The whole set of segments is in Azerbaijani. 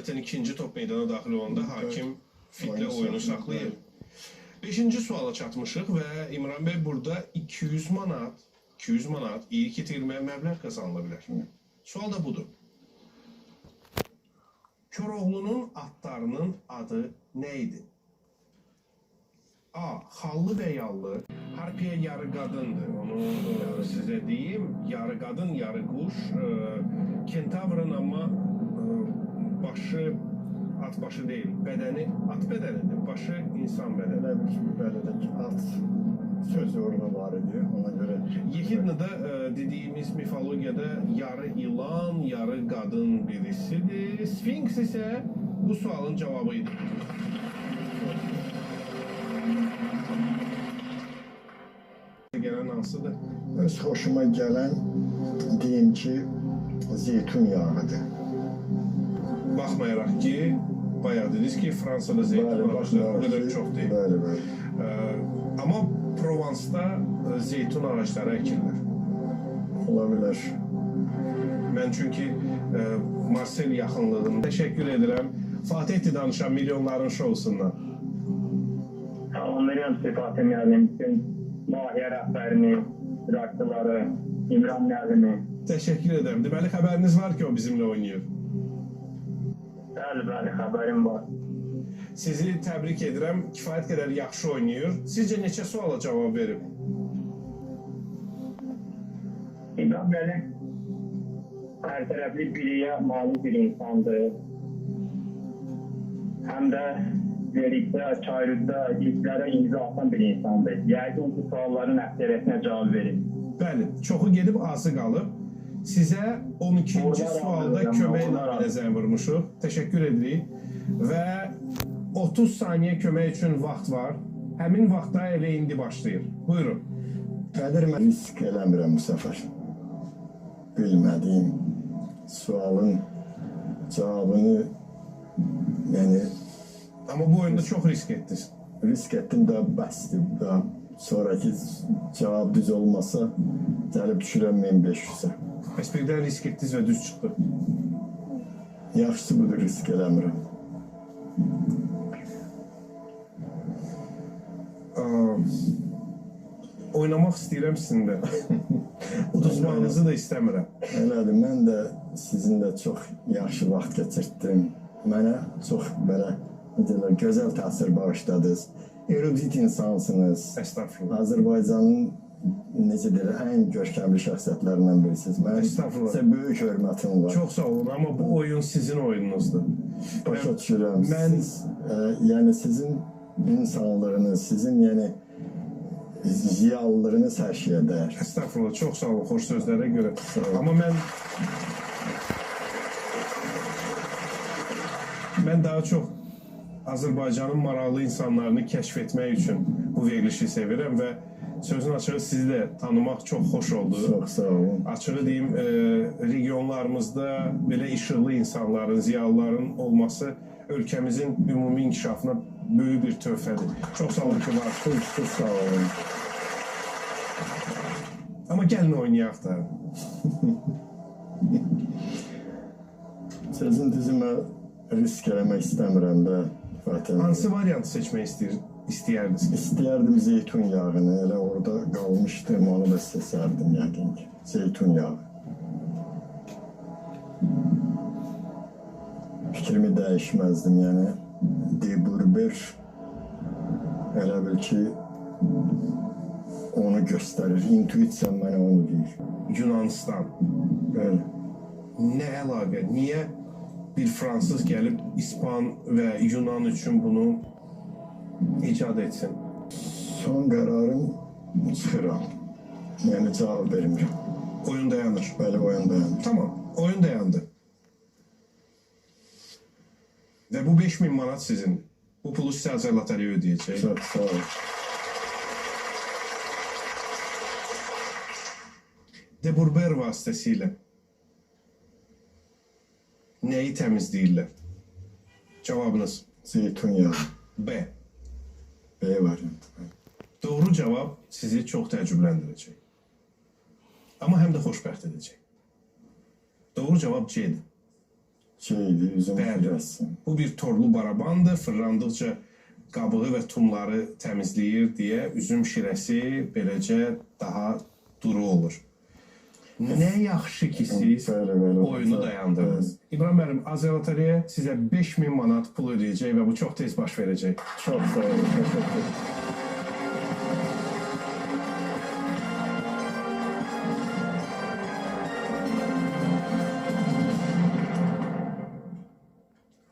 Adətən ikinci top meydana daxil olanda hakim fitlə oyunu saxlayır. 5-ci suala çatmışıq və İmran bəy burada 200 manat, 200 manat ilk itirmə məbləğ qazanıla bilər. Sual da budur. Koroğlunun atlarının adı nə idi? A. Xallı və yallı. Harpiya yarı qadındır. Onu sizə deyim. Yarı qadın, yarı quş. Kentavrın amma başı at başı deyil. Bədəni at bədənidir. Başı insan bədəni. Elə bil ki, belə də ki, at sözü orada var idi. Ona görə Yehidna da dediyimiz mifologiyada yarı ilan, yarı qadın birisidir. Sfinks isə bu sualın cavabı idi. Gələn hansıdır? Öz xoşuma gələn deyim ki, zeytun yağıdır. Baxmayaraq ki, bayaq dediniz ki, Fransada zeytun ağacları o qədər çox deyil. Bəli, bəli. Amma Provansda zeytun ağacları əkilir. Ola bilər. Mən çünki Marsel yaxınlığında təşəkkür edirəm. Fatihdir danışan milyonların şousundan. Salam verirəm sizə Fatih müəllim, bütün layihə rəhbərini, iştirakçıları, İmran müəllimi. Təşəkkür edirəm. Deməli xəbəriniz var ki, o bizimlə oynayır. Bəli, bəli, xəbərim var. Sizi təbrik edirəm. Kifayət qədər yaxşı oynayır. Sizcə neçə suala cavab verib? İmran müəllim hər tərəfli biliyə malik bir insandır. Həm də Verikdə, Çayrıqda ilklərə imza atan bir insandır. Yəqin ki, sualların əksəriyyətinə cavab verir. Bəli, çoxu gedib, azı qalıb. Sizə 12-ci sualda kömək naminə zəng vurmuşuq. Təşəkkür edirik. Və 30 saniyə kömək üçün vaxt var. Həmin vaxtda elə indi başlayır. Buyurun. Qədir, mən risk eləmirəm bu səfər. Bilmədiyim sualın cavabını, yəni... Amma bu oyunda çox risk etdiniz. Risk etdim də bəsdir. Daha sonraki cavab düz olmasa gəlib düşürəm 1500-ə. Bəs birdən risk etdiniz və düz çıxdı. Yaxşısı budur, risk eləmirəm. Oynamaq istəyirəm sizinlə. Uduzmağınızı da istəmirəm. Elədir, mən də sizinlə çox yaxşı vaxt keçirtdim. Mənə çox belə, deyirlər, gözəl təsir bağışladınız. Erudit insansınız. Estağfurullah. Azərbaycanın, necə deyirlər, ən görkəmli şəxsiyyətlərindən birisiniz. Mənim sizə böyük hörmətim var. Çox sağ olun, amma bu oyun sizin oyununuzdur. Başa düşürəm. Mən... Yəni sizin insanlığınız, sizin yəni ziyalılığınız hər şeyə dəyər. Estağfurullah, çox sağ olun xoş sözlərə görə. Amma mən daha çox Azərbaycanın maraqlı insanlarını kəşf etmək üçün bu verilişi sevirəm və sözün açığı sizi də tanımaq çox xoş oldu. Çox sağ olun. Açığı deyim, regionlarımızda belə işıqlı insanların, ziyalıların olması ölkəmizin ümumi inkişafına böyük bir töhfədir. Çox sağ olun ki, var. Çox sağ olun. Amma gəlin oynayaq da. Sözün düzü, mən risk eləmək istəmirəm də. Hansı variantı seçmək istəyərdiniz? İstəyərdim zeytun yağını. Elə orada qalmışdım, onu da seçərdim yəqin ki. Zeytun yağı. Fikrimi dəyişməzdim, yəni Deburber elə bil ki, onu göstərir. İntuisiya mənə onu deyir. Yunanistan. Bəli. Nə əlaqə? Niyə bir fransız gəlib İspan və Yunan üçün bunu icad etsin? Son qərarım çıxıram. Yəni cavab vermirəm. Oyun dayanır. Bəli, oyun dayanır. Tamam, oyun dayandı. Və bu 5000 manat sizindir. Bu pulu sizə Azər Lotereya ödəyəcək. Çox sağ olun. Deburber vasitəsilə nəyi təmizləyirlər? Cavabınız? Zeytun yağı. B. B variantı. Doğru cavab sizi çox təəccübləndirəcək. Amma həm də xoşbəxt edəcək. Doğru cavab C-dir. Şeydi, üzüm Bəli. şirəsi. Bu bir torlu barabandır. Fırlandıqca qabığı və tumları təmizləyir deyə üzüm şirəsi beləcə daha duru olur. Nə yaxşı ki siz Bəli, bəli. oyunu dayandırdınız. İbrahim müəllim, Azərlotereya sizə 5000 manat pul ödəyəcək və bu çox tez baş verəcək. Çox sağ olun, təşəkkür.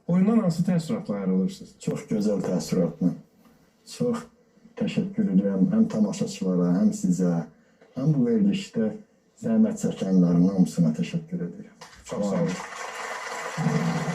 Oyundan hansı təəssüratla ayrılırsınız? Çox gözəl təəssüratla. Çox təşəkkür edirəm həm tamaşaçılara, həm sizə, həm bu verilişdə zəhmət çəkənlərin hamısına təşəkkür edirəm. Çox sağ olun.